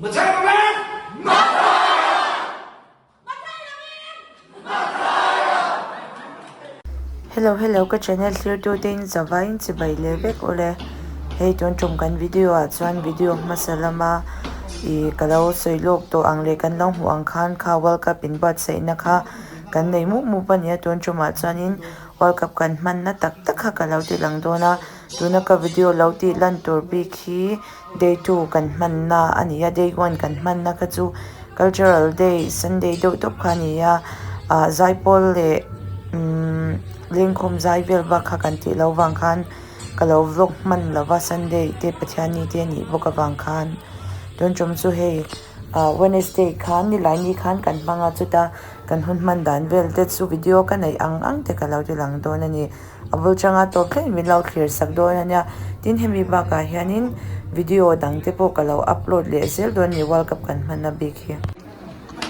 Hello hello ka channel thlir tu te in zavai in chibai leh vek ule hei tun tum kan video ah chuan video hmasa lama ih ka lo sawi lawk tawh ang leh kan lo hmuh ang khan kha world cup in buatsaih na kha kan nei mup mup a nia tun tumah chuanin world cup kan hman na tak tak kha ka lo ti lang dawn a tuna ka video lo tih lan tur bik hi Day 2 kan hmanna a ni a, day 1 kan hmanna kha chu cultural day sunday deuh tawp kha a ni a, ah zaipawl leh umm lengkhawm zai vel bak kha kan tih loh vang khan ka lo vlog hman lo va sunday te pathianni te a nih bawk avang khan tun tum chu hei ah wednesday khan nilaini khan kan hmang a chuta kan hun hman dan vel te chu video ka neih ang ang te ka lo ti lang dawn a ni. A bul changa tawp thleng min lo thlir sak dawn a nia. Tin hemi bakah hianin video dang te pawh ka lo upload leh zel dawn a ni World Cup kan hmanna bik hi.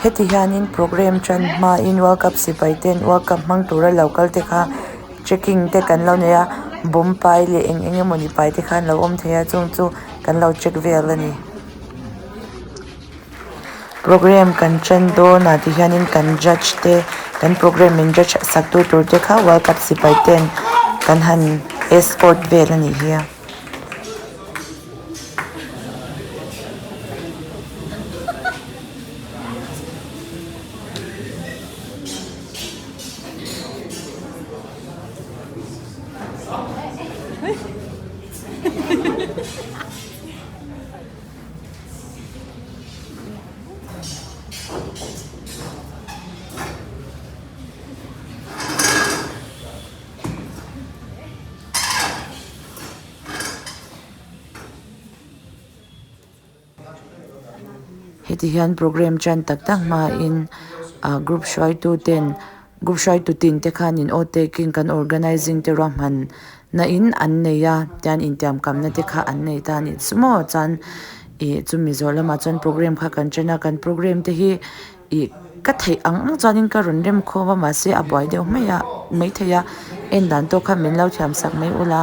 Heti hianin program tan hmain World Cup sipai ten World Cup hmang tura lo kal te kha checking te kan lo nei a, bomb pai leh eng eng emawni pai te kha an lo awm thei a chung chu kan lo check vel a ni. Program kan chen dawn ah ti hianin kan judge te kan program min judge sak tu tur te kha world cup sipai ten kan han escort vel a nih hi a. Heti hian program tan tak tak hmain ah group hruaitu ten group hruaitu tin te khanin aw taking kan organising te ruahman na in an nei a tian intiam kamna te kha an nei ta a nih chu maw chuan ih chumi zawh lamah chuan program kha kan chen a kan program te hi ih ka theih ang ang chuanin ka rawn rem khawm a mahse a buai deuh mai a maithei a en dan tawk kha min lo thiam sak mai ula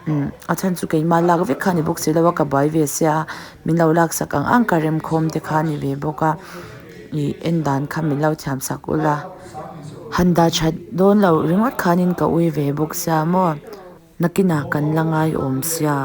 umm a chhan chu keimah lak vek kha a ni bawk si lo a ka buai ve sia min lo lak sak ang ang ka rem khawm te kha a ni ve bawk a ih en dan kha min lo thiam sak ula. Han dah that dawn loh ringawt khanin ka ui ve bawk sia maw nakinah kan la ngai awm sia.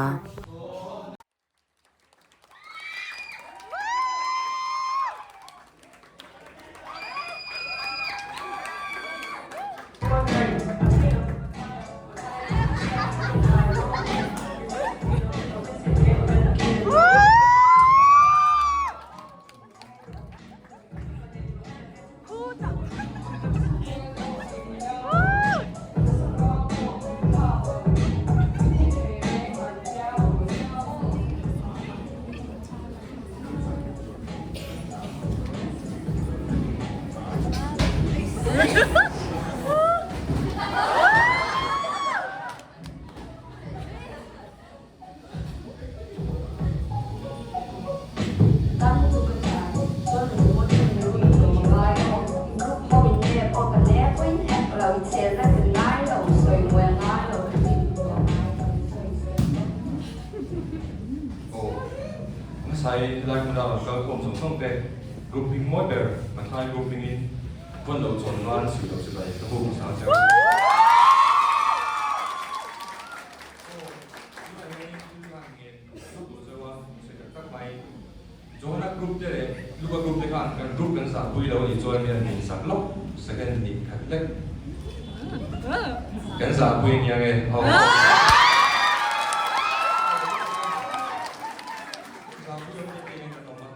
Hmasai helai hmuna rawn kal khawm zawng zawng te group hming mawi ber Mathlai group hmingin vawn loh chawn nan suih loh chibai ka buk hmasa ang che. Johana group te leh Luka group te khan kan group kan zahpui lo a nih chuan min han sak lawk second hnih khat lek kan zahpui ania nge aw. Zahpui lo te kan awm a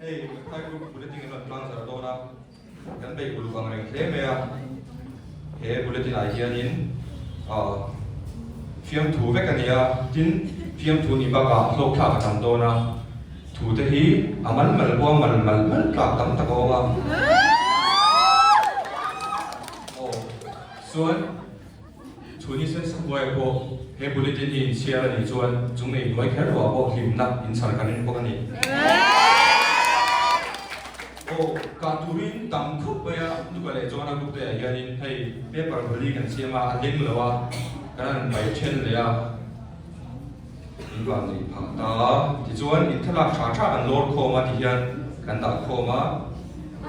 hei Mathai group bulletin an rawn tlang zar dawn a Kan beih uluk ang reng hle mai a, he bulletin ah hianin fiamthu vek a ni a, tin fiamthu nih bakah hlawk thlak a tam dawn a, thu te hi a mal mal pawh a mal mal mal tlak tam tak a awm a. Aw chuan thu ni sen sakuai pawh he bulletin hi inchhiar a nih chuan chung nei hnuai kher ruah pawh hlimna inchhar kan ring bawk a ni. Aw, kah turin tam khawp mai a, Luka leh John-a group te ah hianin hei paper vali kan siam a, a leng lo a, kan han pai then leh a. In van neih phah ta. Tichuan, in thlalak tha tha kan lawr khawm a tihian kan dah khawm a.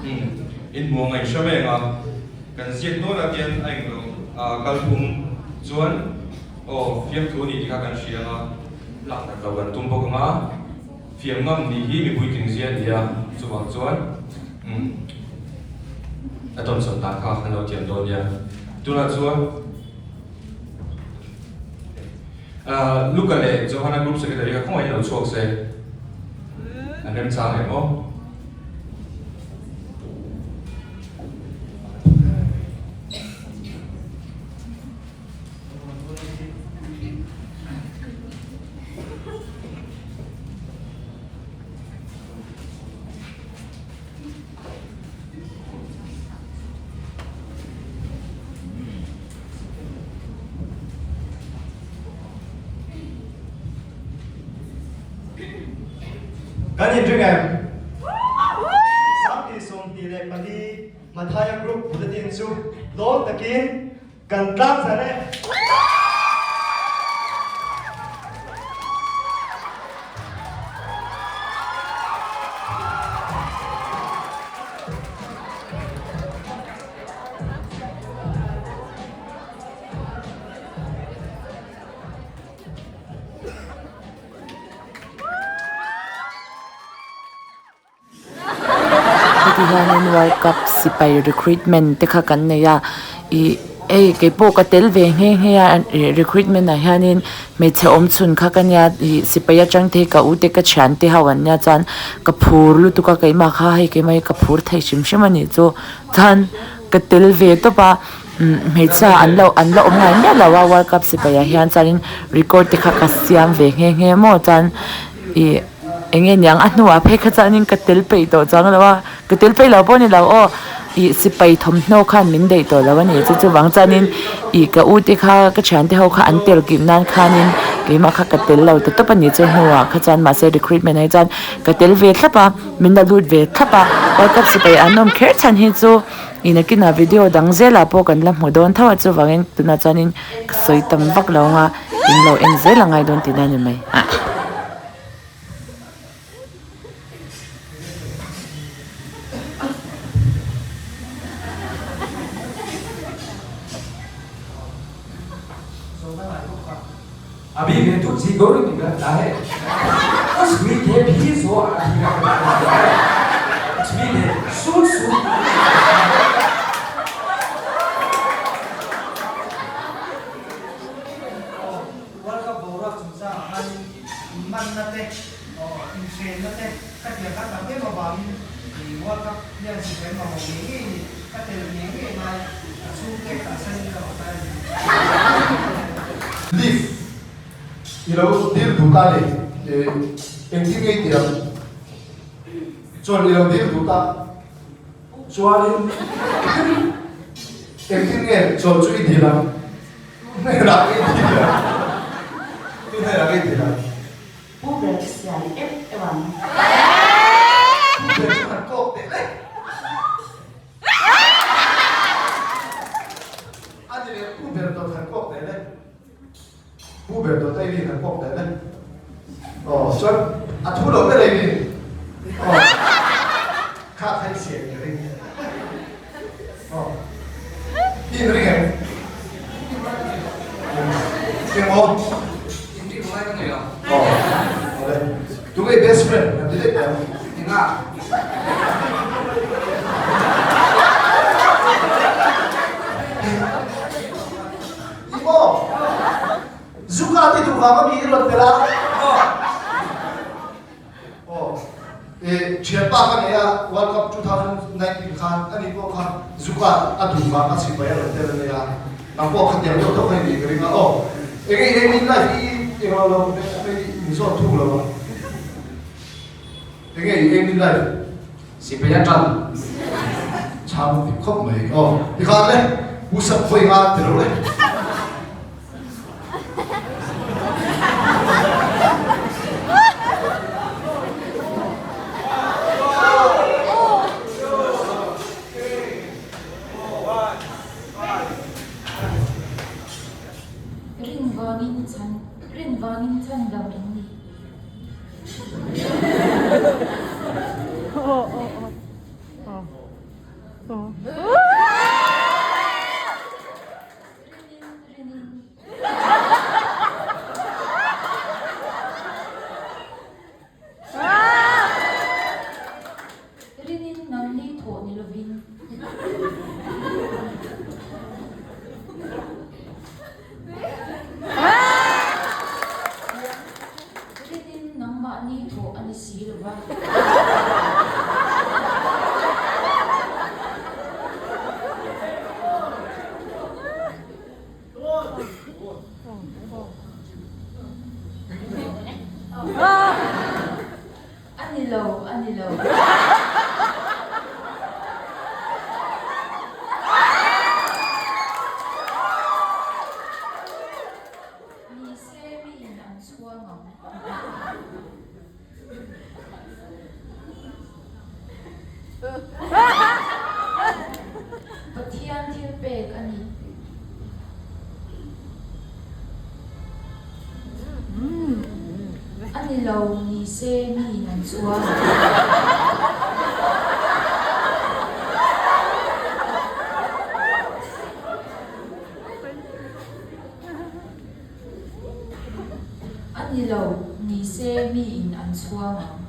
Umm, in hmuh ang a inhre mai ang a. Kan ziak dawn ah tian a englo kal phung chuan aw fiamthu a ni tih kha kan hria ang a, lak that lo kan tum bawk ang a. Fiam ngam nih hi mipui tling zia a ni a, chuvang chuan umm a tawnsawn dan kha kan lo thiam dawn nia. Tunah chuan. Luka leh Johana Group Secretary kha khawngaihin lo chhuak se an remchang em aw. Kan inring em? 34 Mathaia Group Bulletin chu lawm takin kan tlang zan e. Heti hianin world cup sipai recruitment te kha kan nei a ih hei keipawh ka tel ve nghe nghe a recruitment ah hianin hmeichhe awm chhun kha ka nia ih sipai atang te hi ka u te ka thian te ho an nia chuan ka phur lutuk a keimah kha hei keimah hi ka phur thei hrim hrim a nih chu chuan ka tel ve tawp a hmeichhia an lo an la awm ngai miah lo a world cup sipai ah hian chuanin record te kha ka siam ve nghe nghe maw chuan ih eng nge niang a hnuah phei kha chuanin ka tel peih tawh chuang lo a ka tel peih lo pawh a ni lo aw ih sipai thawmhnaw khan min daih tawh lo a ni chu chuvang chuanin ih ka u te kha ka thiante ho kha an tel kim nan khanin keimah kha ka tel lo ta tawp a ni chu hnuah kha chuan mahse recruitment ah hi chuan ka tel ve thlap a min la lut ve thlap a world cup sipai an awm kher chhan hi chu ih nakinah video dang zelah pawh kan la hmu dawn tho a chuvangin tunah chuanin ka sawi tam vak lo ang a in lo en zel a ngai dawn tihna a ni mai. अभी मैं तो जी गौरव निकलता है उस मीठे भी सो मीठे सुन सुन World Cup boruak chungchangah khanin inmanna te, inhrenna te ka tiang kha tam em avangin World Cup hian sipai mamawh ngei ngei ni, ka tel ngei ngei ngai ka chhungte kalsanin ka rawn kal a ni. Leave i lo dil duh ta ni, engtin nge i tih ang? Chuan i lo dil duh ta. Chuanin engtin nge chawl chu i dil ang? Hnenah i dil ang. Tu hnenah i dil ang? Pu ber chu sial em em ang. Pu ber chu han kawk teh leh. A ni leh pu ber dawt han kawk teh leh. Pu ber dawt a i han kawk teh leh. Aw chuan a thu lo ber a i Aw kha kha i siam i ring. Aw i inring em? Eng aw? Inring lai ka nei lo. Aw awle. Tunge best friend kan ti daih teh ang. Enga? I maw? Zuka ti duh vang a mi i rawn tel a? Aw. E, thianpa ka nei a, World Cup 2019 khan ani pawh kha Zuka a duh vang a sipai a rawn tel a nei a. Nang pawh kha tel deuh deuh kha i nih ka ring a. Aw, enge i aim in life i englo lo hei inzawt thung lo a. Enge i aim in life? Sipai a tan. Chhang dik khawp mai. Aw, tikhan le, Pu Sap vawi nga ti lo le. Rin vangin chhan, rin vangin chhan dam in ni. si lo va. A ni lo, a ni lo. Ni se mi in an chhuang ang. Pathian thil pek a ni. A ni lo ni se mi in an chhuang. A ni lo ni se mi in an chhuang ang.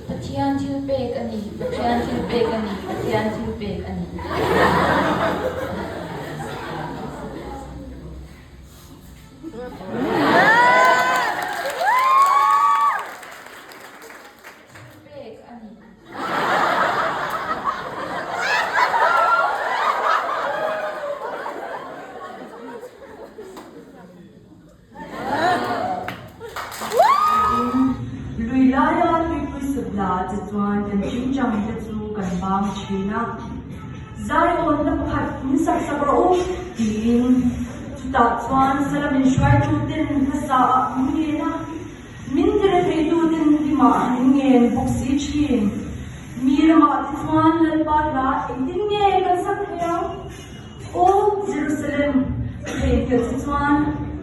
Pathian thil pek a ni, Pathian thil pek a ni, Pathian thil pek a ni. Thil pek a ni. Tin, lui laia tuipui sut la che chuan kan chingchang te chu kan bang thin a. Zaiawnna pakhat min sak sak rawh u, tiin chutah chuan Salamin hruaitu ten hmasa ah min ngen a, min tire theitu ten hlimah min ngen bawk si thin. Mi ramah te chuan Lalpa hla engtin nge kan sak thei ang? Aw Jerusalem, ka theihnghilh che chuan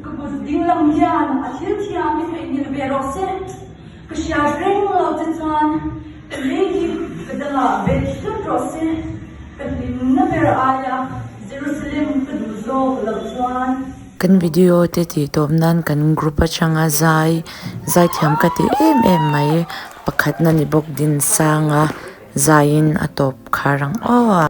ka kut dinglam hian a thil thiam i theihnghilh ve rawh se. Ka hriat reng lo che chuan ka lei hi ka dangah bet tlat rawh se, ka hlimna ber aia Jerusalem ka duh zawk loh chuan. Kan video te tih tawp nan kan group atanga zai zai thiam ka ti em em mai pakhatna ni bawk Dinsanga zaiin a tawp khar ang aw a.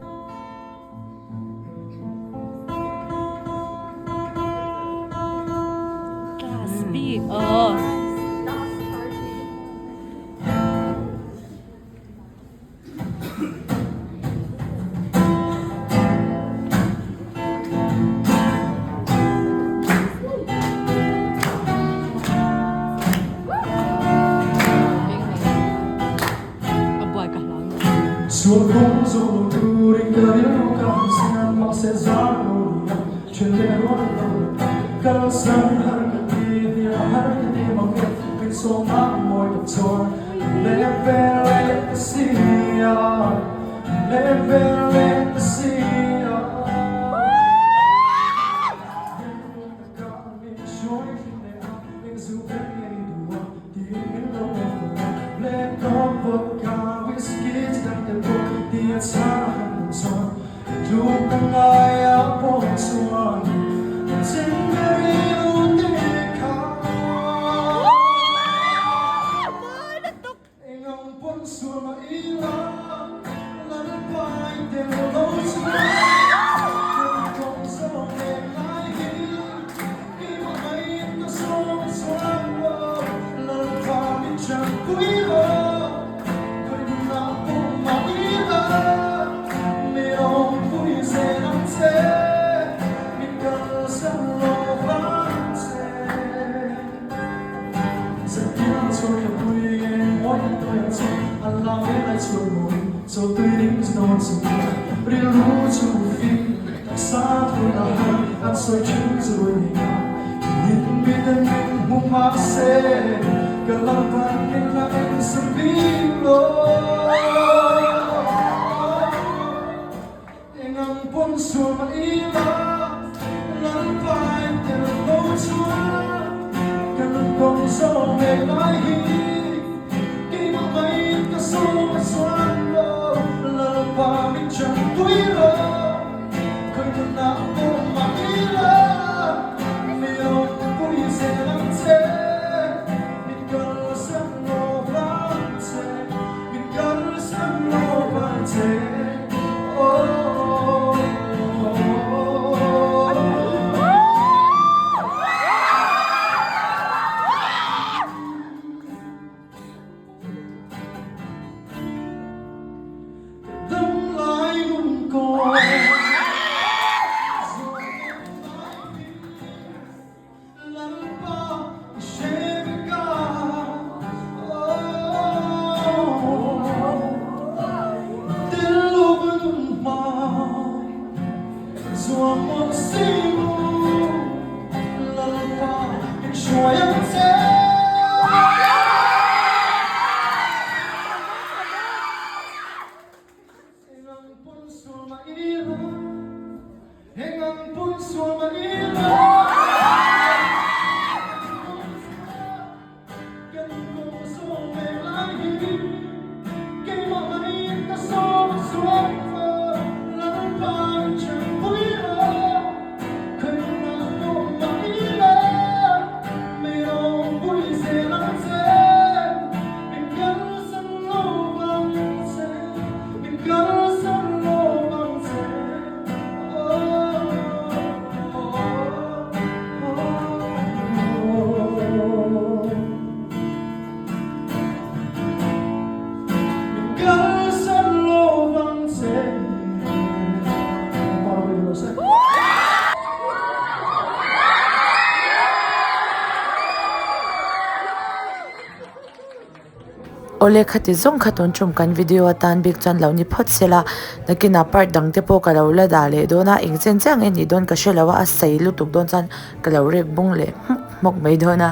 Awle khati zawng kha tun tum kan video atan bik chuan lo ni phawt sela nakinah part dang te pawh ka lo la dah leh dawn a eng chen chiah nge nih dawn ka hre lo a a sei lutuk dawn chuan ka lo rek bung leh hmawk hmawk mai dawn a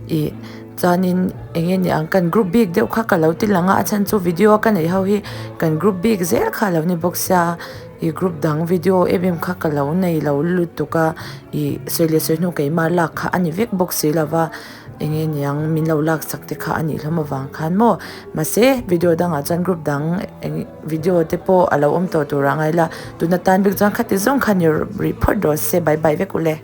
ih chuanin eng nge ni ang kan group bik deuh kha ka lo ti lang a a chhan chu video a ka neih ho hi kan group bik zel kha a lo ni bawk sia ih group dang video em em kha ka lo nei lo lutuk a ih sawi leh sawi hnu keimah lak kha a ni vek bawk si lo va. Eng nge niang min lo lak sak te kha a nih hlawm avang khan maw mahse video dangah chuan group dang eng video te pawh a lo awm tawh tur ah ngai la tuna tan bik chuan khati zawng kha ni rih phawt rawh se bye bye vek ule.